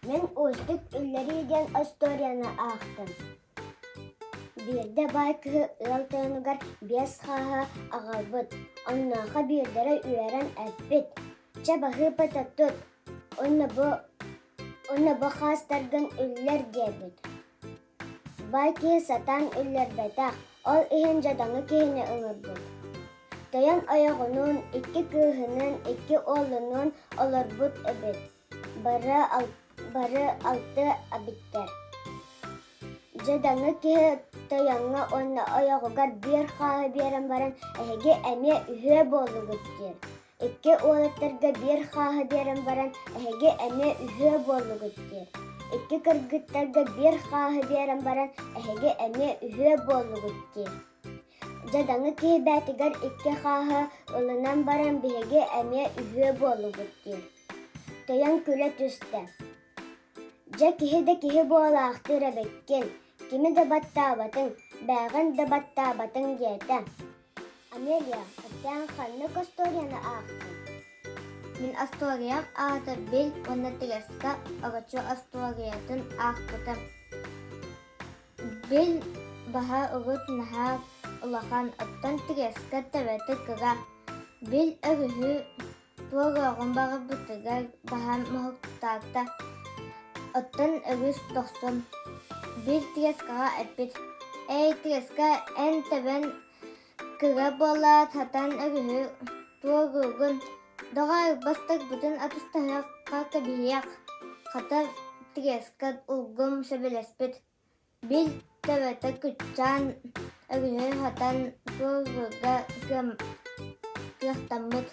Мин уустук үллэрии диэн остуоруйаны аахтым. Биирдэ баай кыһы ыал тойонугар биэс хааһы аҕалбыт, онуоха биирдэрэ үөрэн эппит: «Чэ, баһыыпата тут, уонна бу уонна бу хаастаргын үллэр» диэбит. Баай киһи сатаан үллэрбэтэх, ол иһин дьадаҥы киһини ыҥырбыт. Тойон ойоҕунуун, икки кыыһыныын, икки уолунуун олорбут эбит. Бары, бары алты эбиттэр. Дьадаҥы киһи тойоҥҥо уонна ойоҕугар биир хааһы биэрэн баран эһиги эмиэ үһүө буоллугут диир. Икки уолаттарга биир хааһы биэрэн баран эһиги эмиэ үһүө буоллугут диир. Икки кыргыттарга биир хааһы биэрэн баран эһиги эмиэ үһүө буоллугут диир. Дьадаҥы киһи бээтигэр икки хааһы ылынан баран биһиги эмиэ үһүө буоллубут диир. Тойон күлэ түстэ. Дьэ киһи да киһи буолаахтыыр эбиккин, кими да баттаабатыҥ, бээҕин да баттаабатыҥ диэтэ. Амелия, оттон ханнык остуоруйаны аахтыҥ? Мин остуоруйам аата Бил уонна Треска оҕочо остуоруйатын аахпытым. Бил баһа урут наһаа улахан, оттон Треска төбөтө кыра. Бил өрүһү туоруоҕун баҕарбытыгар баһан моһуктаата, оттон өрүс дохсун. Бил Трескаҕа эппит: «Эй, Треска, эн төбөн кыра буолаат, сатаан өрүһү туоруугун, доҕоор, бастарбытын атастаһыахха кэбиһиэх». Хата Треска улгум сөбүлэспит. Бил төбөтө кыччаан, өрүһү сатан туоруурга кыахтаммыт.